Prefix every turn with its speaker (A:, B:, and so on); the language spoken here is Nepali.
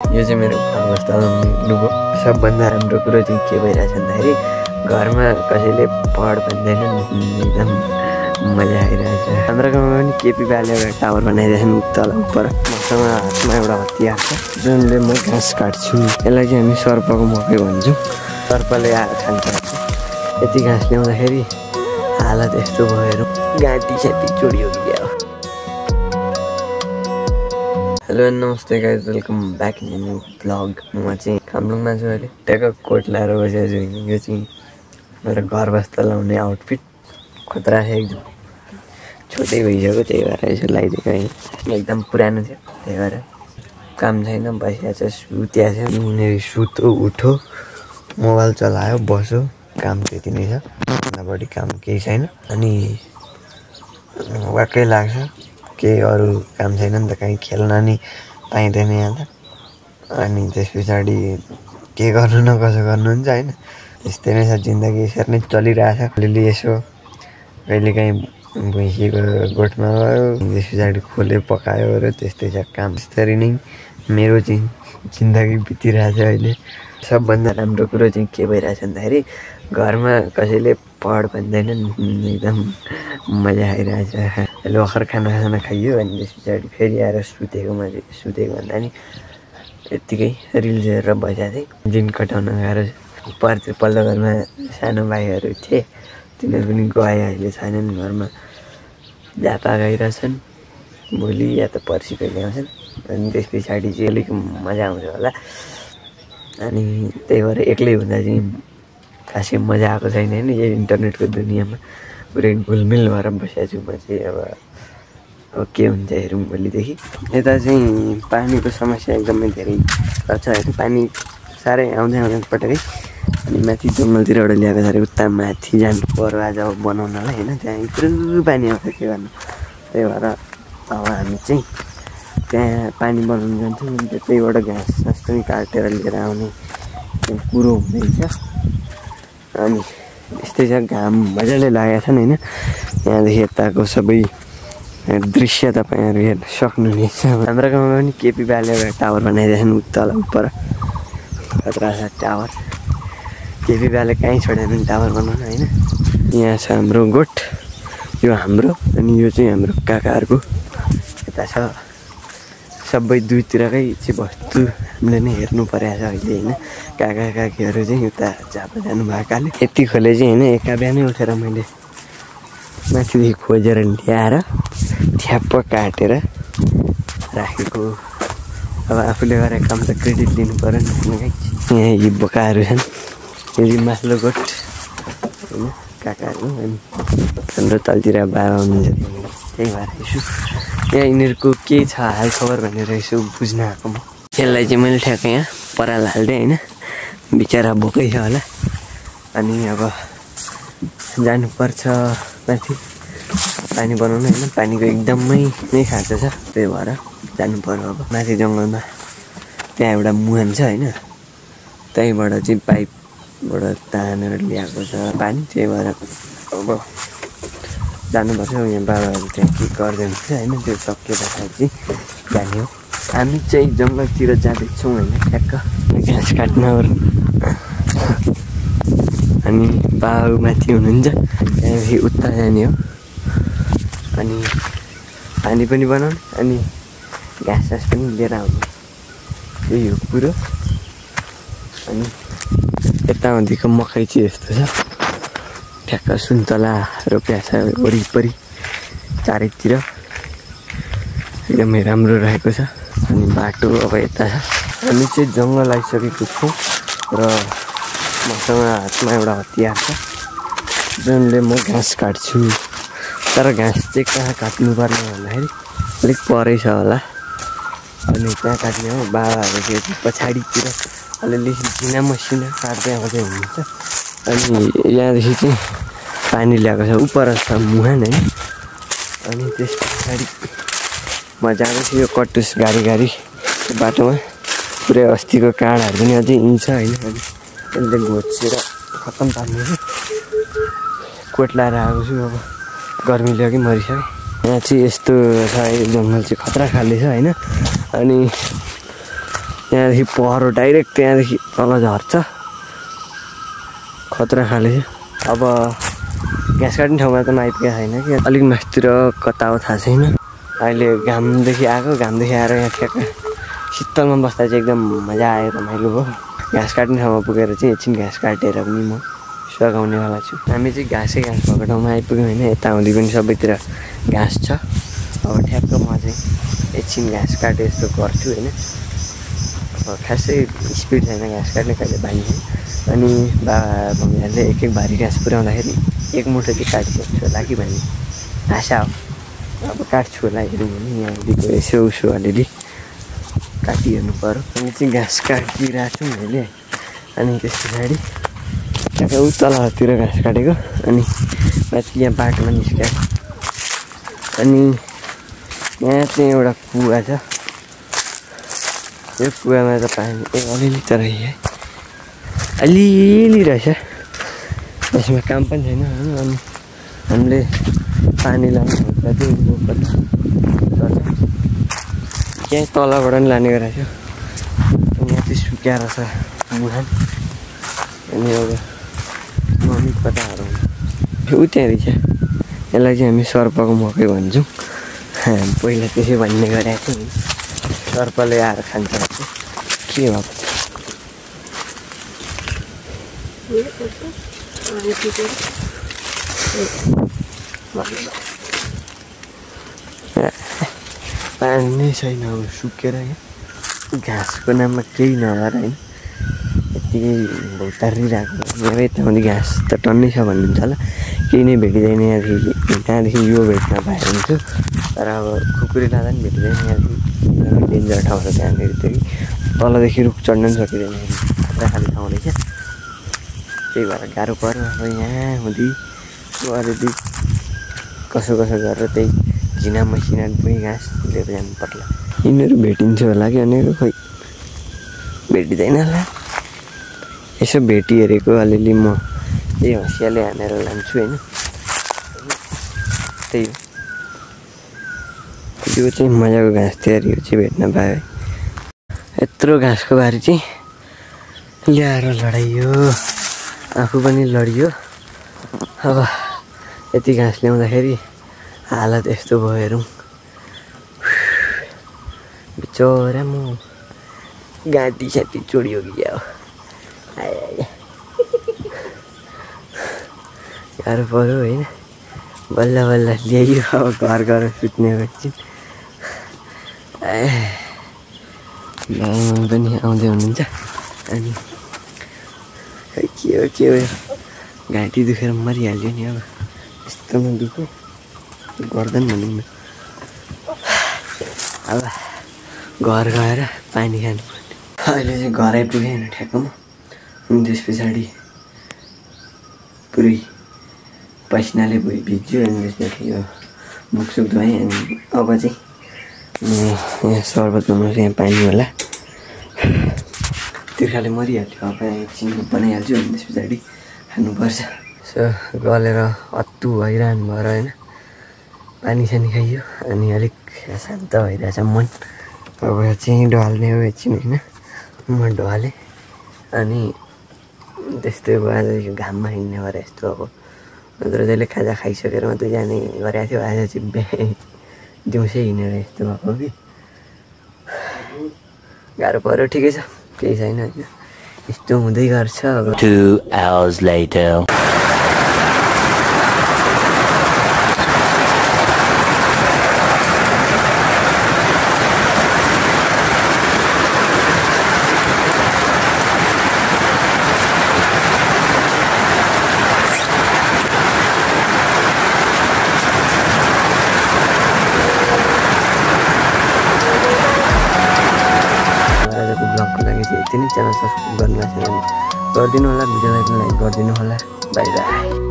A: यो चाहिँ मेरो अवस्था लुगो सबभन्दा राम्रो कुरो चाहिँ के भइरहेछ भन्दाखेरि घरमा कसैले पढ भन्दैनन्, एकदम मजा आइरहेछ। हाम्रो गाउँमा पनि केपी बाले एउटा टावर बनाइरहेछन् तल उपर। मसँग हातमा एउटा हतियार छ जुनले म घाँस काट्छु। यसलाई चाहिँ हामी सर्पको मकै भन्छौँ। सर्पले आएर खान्छ। यति घाँस ल्याउँदाखेरि हालत यस्तो भएर घाँटी छाती चोडियो क्या। हेलो नमस्ते guys, welcome back in new vlog. म चाहिँ कामलुङमा छु अहिले। ट्याक्क कोट लाएर बसेको छु। यो चाहिँ मेरो घर बस्दा लाउने आउटफिट खतरा छ एकदम। छोटै भइसक्यो त्यही भएर यसो लगाइदिएको होइन। एकदम पुरानो थियो त्यही भएर। काम छैन, बसिया छ, सुत्या छ। उनीहरू सुत्यो उठ्यो, मोबाइल चलायो बस्यो, काम त्यति नै छ। भन्दा बढी काम केही छैन। अनि वाक्कै लाग्छ केही अरू काम छैन नि त, कहीँ खेल्न नि पाइँदैन यहाँ त। अनि त्यस पछाडि के गर्नु न कसो गर्नु हुन्छ होइन। त्यस्तै नै छ जिन्दगी, यसरी नै चलिरहेछ। अलिअलि यसो कहिलेकाहीँ भैँसीको गोठमा गयो, त्यस पछाडि खोले पकायो र त्यस्तै छ काम। त्यसरी नै मेरो चाहिँ जिन्दगी बितिरहेछ अहिले। सबभन्दा राम्रो कुरो चाहिँ के भइरहेछ भन्दाखेरि घरमा कसैले पढ भन्दैनन्, एकदम मजा आइरहेछ। अहिले भर्खर खाना खाइयो अनि त्यस पछाडि फेरि आएर सुतेको भन्दा नि यत्तिकै रिल्स हेरेर बसेको थिएँ। दिन कटाउन गएर पल्लो घरमा सानो भाइहरू थिए, तिनीहरू पनि गए, अहिले छैनन् घरमा, जापा गइरहेछन्। भोलि या त पर्सि कहिले आउँछन्। अनि त्यस पछाडि चाहिँ अलिक मजा आउँछ होला। अनि त्यही भएर एक्लै हुँदा चाहिँ खासै मजा आएको छैन होइन। यो इन्टरनेटको दुनियाँमा पुरै घुलमिल भएर बसेको छु म चाहिँ। अब के हुन्छ हेरौँ भोलिदेखि। यता चाहिँ पानीको समस्या एकदमै धेरै छ होइन। पानी साह्रै आउँदैन पटकै। अनि माथि जङ्गलतिरबाट ल्याएको साह्रै उता माथि जानु पर्यो आज बनाउनलाई होइन। त्यहाँ यत्रो पानी आउँछ के गर्नु। त्यही भएर अब हामी चाहिँ त्यहाँ पानी बनाउनु जान्छौँ। अनि त्यहीबाट घाँस सास पनि काटेर लिएर आउने कुरो हुँदैछ। अनि यस्तै छ, घाम मजाले लागेको छन् होइन। यहाँदेखि यताको सबै दृश्य तपाईँहरू हेर्न सक्नुहुनेछ। हाम्रो गाउँमा पनि केपी बाले एउटा टावर बनाइरहेछन् तल उपर। खतरा छ टावर। केपी बाले कहीँ छोडेन टावर बनाउन होइन। यहाँ छ हाम्रो गोठ, यो हाम्रो, अनि यो चाहिँ हाम्रो काकाहरूको। यता छ सबै दुईतिरकै चाहिँ वस्तु हामीले नै हेर्नु परेको छ अहिले होइन। काका काकीहरू चाहिँ उता जापा जानु भएकाले यति खोले चाहिँ होइन एका बिहानै उठेर मैले माथिदेखि खोजेर ल्याएर ठ्याप्प काटेर राखेको। अब आफूले गरेको काम त क्रेडिट लिनु पऱ्यो नि। यहाँ यी बोकाहरू छन्, यदि माथिल्लो गोठ होइन काकाहरू। अनि हाम्रो तलतिर बाबा हुनुहुन्छ, त्यही भएर यसो यहाँ यिनीहरूको के छ हाल खबर भनेर यसो बुझ्न आएको म। यसलाई चाहिँ मैले ठ्याक्कै यहाँ पराल हालिदिएँ होइन। बिचरा भोकै छ होला। अनि अब जानुपर्छ माथि पानी बनाउनु होइन। पानीको एकदमै नै खाँचो छ, त्यही भएर जानु पर्यो अब माथि जङ्गलमा। त्यहाँ एउटा मुहान छ होइन, त्यहीँबाट चाहिँ पाइपबाट तानेर ल्याएको छ पानी। त्यही भएर अब जानुपर्छ। यहाँ बाबाहरू त्यहाँ के गर्दै हुन्छ होइन। त्यो सकिए पछाडि चाहिँ जाने हो। हामी चाहिँ जङ्गलतिर जाँदैछौँ होइन, ठ्याक्क घाँस काट्न। अनि बाबु माथि हुनुहुन्छ, त्यहाँदेखि उता जाने हो। अनि पानी पनि बनाउने, अनि घाँस सास पनि लिएर आउने, यही हो कुरो। अनि यताउतिको मकै चाहिँ यस्तो छ, ठ्याक्क सुन्तला रोप्या छ वरिपरि चारैतिर, एकदमै राम्रो रहेको छ। अनि बाटो अब यता छ। हामी चाहिँ जङ्गल आइसकेको छौँ र मसँग हातमा एउटा हतियार छ जुनले म घाँस काट्छु। तर घाँस चाहिँ कहाँ काट्नुपर्ने भन्दाखेरि अलिक परै छ होला। अनि त्यहाँ काट्ने हो। बाबाहरू चाहिँ पछाडितिर अलिअलि सिना मसिना काट्दै आउँदै हुनुहुन्छ। अनि यहाँदेखि चाहिँ पानी ल्याएको छ, उपर छ मुहान होइन। अनि त्यस पछाडि म जाँदै छु यो कटुस गाडी बाटोमा। पुरै अस्तिको काँडाहरू पनि अझै यहीँ छ होइन। अनि यसले घोचेर खत्तम पार्ने हो। कोट लाएर आएको छु, अब गर्मीले अघि मरिसक्यो। यहाँ चाहिँ यस्तो छ, जङ्गल चाहिँ खतरा खाले छ होइन। अनि
B: यहाँदेखि पहरो डाइरेक्ट त्यहाँदेखि तल झर्छ खतरा खाले छ। अब घाँस काट्ने ठाउँमा त नआइपुगेको छैन कि अलिक मासतिर कता हो थाहा छैन। अहिले घामदेखि आएको घामदेखि आएर यहाँ ठ्याक्क शीतलमा बस्दा चाहिँ एकदम मजा आयो रमाइलो भयो। घाँस काट्ने ठाउँमा पुगेर चाहिँ एकछिन घाँस काटेर पनि म सघाउनेवाला छु। हामी चाहिँ घाँसै घाँस भएको ठाउँमा आइपुग्यौँ होइन। यताउँदै पनि सबैतिर घाँस छ। अब ठ्याक्क म चाहिँ एकछिन घाँस काटे जस्तो गर्छु होइन। अब खासै स्पिड छैन घाँस काट्ने कहिले बानी है। अनि बाबा मम्मीहरूले एक एक भारी घाँस पुर्याउँदाखेरि एक मुठो चाहिँ काटिसक्छु होला कि भन्ने आशा हो। अब काट्छु होला हेरौँ भने यहाँदेखिको यसो उसो अलिअलि काटिहेर्नु पऱ्यो। अनि चाहिँ घाँस काटिरहेको छु मैले। अनि त्यस पछाडि त्यहाँ ऊ तलतिर घाँस काटेको अनि माथि यहाँ बाटोमा निस्क्यो। अनि यहाँ चाहिँ एउटा कुवा छ। यो कुवामा त पानी अलिअलि त रह्यो है, अलिअलि रहेछ। यसमा काम पनि छैन होइन। अनि हामीले पानी लानु त्यहीँ तलबाट पनि लाने गरेको थियो। यहाँ चाहिँ सुक्याएर छ मुहान। अनि अब मम्मी कता हराउनु ऊ त्यहाँ रहेछ। यसलाई चाहिँ हामी सर्पको मकै भन्छौँ। पहिला त्यसै भन्ने गरेको थियो। सर्पले आएर खान्छ के भएको पानी नै छैन अब सुकेर क्या घाँसको नाममा केही नभएर होइन यत्तिकै भौतारिरहेको। यहाँ यताउँदै घाँस त टन्नै छ भन्नुहुन्छ होला। केही नै भेटिँदैन यहाँदेखि। त्यहाँदेखि यो भेट्न पाए हुन्थ्यो तर अब खुकुरी लाँदा पनि भेटिँदैन। यहाँदेखि डेन्जर ठाउँ छ त्यहाँनिर चाहिँ तलदेखि रुख चढ्न पनि सकिँदैन। खतरा खाले ठाउँ रहेछ। त्यही भएर गाह्रो पऱ्यो। अब यहाँ हुँदै अलिअलि कसो कसो गरेर त्यही झिना मसिना पनि घाँस लिएर जानु पर्ला। यिनीहरू भेटिन्छ होला कि भनेको खोइ भेटिँदैन होला। यसो भेटिहेरेको अलिअलि म त्यही हँसियाले हानेर लान्छु होइन। त्यही हो यो चाहिँ मजाको घाँस तयारी हो चाहिँ भेट्न पायो है। यत्रो घाँसको बारी चाहिँ ल्याएर लडाइयो, आफू पनि लडियो। अब यति घाँस ल्याउँदाखेरि हालत यस्तो भयो हेरौँ। बिचरा म घाँटी साटी चोडियो कि क्या हो। गाह्रो पऱ्यो होइन। बल्ल बल्ल ल्याइयो अब घर घर सुत्ने गर्छन्। बाबामा पनि आउँदै हुनुहुन्छ। अनि खै के हो घाँटी दुखेर मरिहाल्यो नि। अब यस्तोमा दुःख गर्दैन भनौँ न। अब घर गएर पानी खानु पर्यो। अहिले चाहिँ घर आइपुगेँ होइन ठ्याक्कमा। अनि त्यस पछाडि पुरै पसिनाले भिज्यो। अनि त्यसपछि यो मुखसुख धोएँ। अनि अब चाहिँ यहाँ सर्बत बनाउँछु। यहाँ पानी होला तिर्खाले मरिहाल्यो। अब एकछिन बनाइहाल्छु। अनि त्यस पछाडि खानुपर्छ। सो गलेर अत्तु भइरहनु भएर होइन पानी सानी खाइयो। अनि अलिक शान्त भइरहेछ मन। अब चाहिँ ढल्ने हो एकछिन होइन। म ढलेँ अनि त्यस्तै भयो। आज घाममा हिँड्ने भएर यस्तो अब नत्र जहिले खाजा खाइसकेर मात्रै जाने गरेको थियो। आज चाहिँ दिउँसै हिँडेर यस्तो भएको कि गाह्रो पऱ्यो। ठिकै छ केही छैन होइन। यस्तो हुँदै गर्छ अब।
C: 2 hours later
B: च्यानल सब्सक्राइब गर्नु छैन भने गरिदिनु होला। भिडियोलाई लाइक गरिदिनु होला। By by.